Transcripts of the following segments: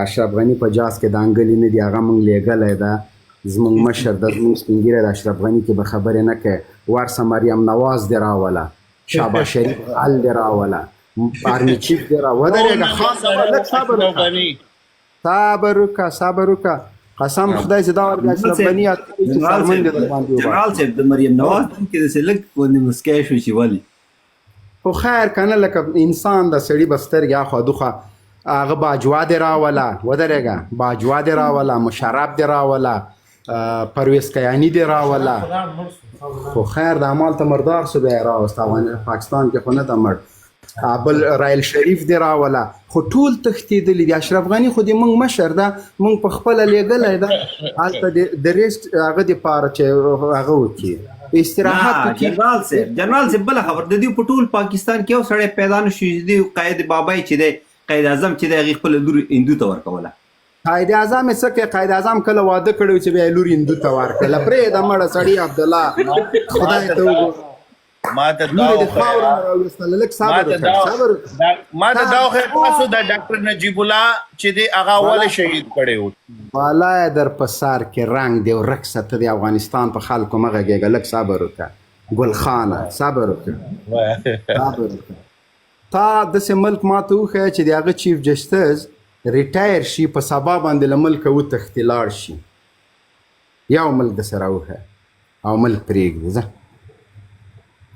اشرف غني په جاز کې دانګلي نه دي، هغه مونږ لېږلی ده، زمونږ مشر ده، زمونږ سپین ږیری د اشرف غني کې به خبرې نه کوي. ورسه مریم نواز دې راوله، شهباز شریف غل دې راوله، آرمي چیف دې را ودرېږه. خان لږ صبر وکړه، صبر وکړه، صبر وکړه، قسم خدای چې دا ورته اشرف غني یاد کړي چې څرمن دې در باندې وباسي. جنرال صاحب د مریم نواز نوم کې داسې لږ غوندې مسکی شو چې ولې؟ خو خیر که نه، لکه انسان د سړي به سترګې اخوا دوخوا. هغه باجوا دې راوله، ودرېږه، باجوا دې راوله، مشرف دې راوله، پرویز کیانی دې راوله. خو خیر د مال ته مردار سو، بیا یې راوست. پاکستان کې خو نه ده مړ. بل رایل شریف دې راوله، خو ټول تښتېدلي دي. اشرف غني خو دې مونږ مشر ده، مونږ په خپله لېږلی ده هلته د ریسټ هغه دپاره چې هغه وکړي، استراحت وکړي. جنرال صاحب، جنرال صاحب، بله خبر، د دې په ټول پاکستان کې یو سړی پیدا نه شو چې دې قائد بابای چې دی، قائد اعظم چې دی، هغې خپله لور هندو ته ورکوله. قائد اعظم یې څه کوي؟ قائد اعظم کله واده کړی چې بیا یې لور هندو ته ورکړله؟ پرېږده مړه سړي عبدالله، خدای ته وګوره. ما ته دا لور یې د خاورو نه راویستله. لږ صبر وکړه، صبر وکړه. ما ته دا وښیه، تاسو د ډاکټر نجیب الله چې دی هغه ولې شهید کړی و؟ بالا در په سر کې رنګ دی ورک سه، ته د افغانستان په خلکو مه غږېږه. لږ صبر وکړه ګل خانه، صبر وکړه، صبر وکړه. تا داسې ملک ما ته وښیه چې د هغه چیف جسټس ریټایر شي، په سبا باندې له ملکه وتښتي لاړ شي. یو ملک داسې راوښیه او ملک پرېږدي. ځه،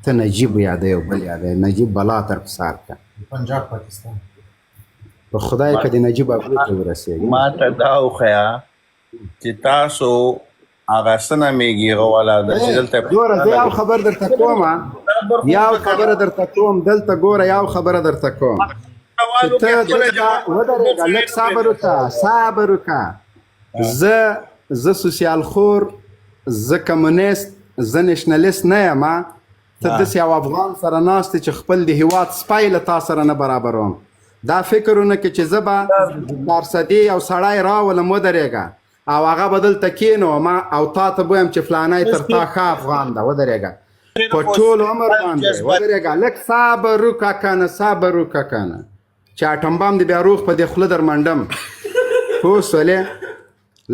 ته نجیب یادوې او بل یادوې، نجیب بلا تر په سر کړه. پنجاب پاکستان. په خدای که د نجیب ابو ته ورسېږي. ما ته دا وښیه چې تاسو هغه څه نومېږي، هغه والا ده چې دلته ګوره، زه یو خبر درته کوم، یو خبره درته کوم، دلته ګوره، یو خبره درته کوم چې ته دلته ودرېږه، لږ صبر وکړه، صبر وکړه. زه سوسیال خور، زه کمونیست، زه نشنلیست نه یم. ته داسې یو افغان سره ناست چې خپل د هیواد سپی له تا سره نه برابروم. دا فکر ونه کړې چې زه به چارسدې یو سړی راولم، ودرېږه، او هغه به دلته کښېنوم او تا ته به وایم چې فلانی تر تا ښه افغان ده. ودرېږه، په ټول عمر باندې ودرېږه، لږ صبر وکړه که نه، صبر وکړه که نه چې اټم بام دې بیا روغ په دې خوله در منډم. پوه سولې؟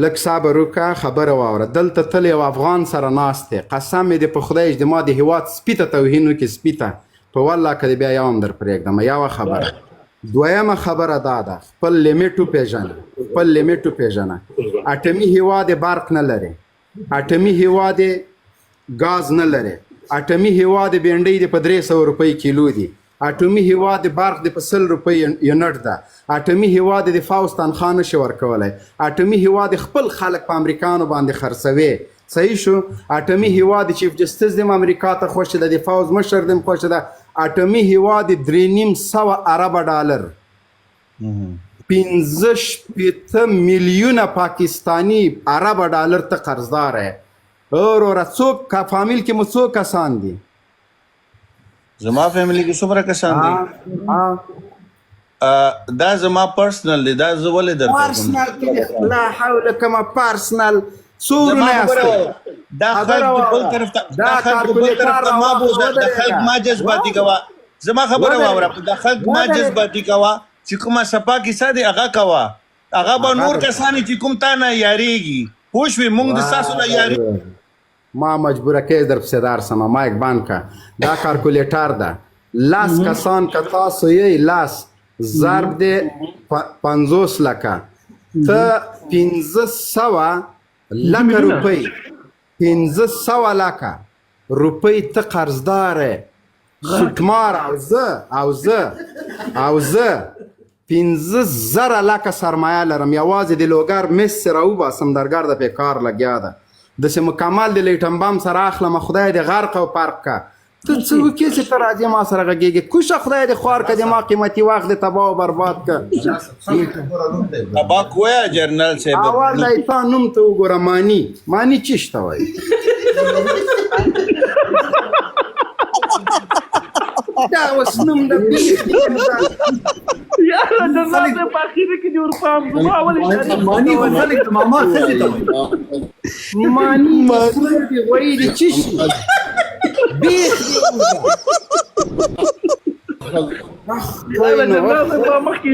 لږ صبر وکړه، خبره واوره. دلته تل یو افغان سره ناست دی، قسم مې دې په خدای چې ما د هیواد سپي ته توهین وکړي، سپي ته په والله که دې بیا یو هم در پرېږدم. یوه خبره. دویمه خبره دا ده، خپل لیمیټ وپېژنه، خپل لیمیټ وپېژنه. اټمي هیواد برق نه لري، اټمي هیواد ګاز نه لري، اټمي هیواد بینډۍ دې په 300 روپۍ کیلو دي، اټومي هیواد برق د په 100 روپۍ یونټ ده، اټومي هیواد د فوځ تنخوا نشي ورکولی، اټومي هیواد خپل خلک په امریکانو باندې خرڅوي. صحیح شو؟ اټومي هیواد چیف جسټس دې امریکا ته خوښ ده، د فوځ مشر دې خوښ ده. اټومي هیواد 3.5 اربه ډالر، 65 میلیونه پاکستاني اربه ډالر ته قرضدار یې. وروره، څوک فامیل کې مو څو کسان دي؟ زما فیملی کې څومره کسان دي؟ دا زما پرسنل دی، دا زه ولې درته کوم؟ پرسنل کې لا حول کومه پرسنل. څو وروڼه یاستئ؟ دا خلک بل طرف ته، دا خلک بل طرف ته ما بوزه، دا خلک ما جذباتي کوه. زما خبره واوره، دا خلک ما جذباتي کوه چې کومه صفا کیسه دی هغه کوه، هغه به نور کسان چې کوم تا نه یارېږي. پوه شوې؟ مونږ د ستاسو نه یاري. ما مجبوره کې در پسې دار سمه. مایک بند که، دا کالکولیټر ده. لس کسان که تاسو یې، لس ضرب دې 50 لکه، ته 500 لکه روپۍ، 500 لکه روپۍ ته قرضدار یې سوټمار. او زه او زه او زه 5000 لکه سرمایه لرم، یوازې د لوګر مس راوباسم درګرده پې کار لګیا ده، داسې مکمل د لیټم بم سره اخلم. خدای دې غرق او پرق که. ته څه وکې چې ته راځې ما سره غږېږې؟ کوشه، خدای دې خوار که، د ما قیمتي وخت دې تباه او برباد که. تباه کویا جنرال صاحب. اول دی تا نوم ته وګوره، مانی مانی چیش ته وایي؟ دا اوس نوم د یاره د ځان په اخر کې دی ورپام زما ولې مانی خو خلک د ماما ښځې ته وایي. مانی دی غوړي دي چی شي بیخ دی. یاره جنرال صاحب مخکې.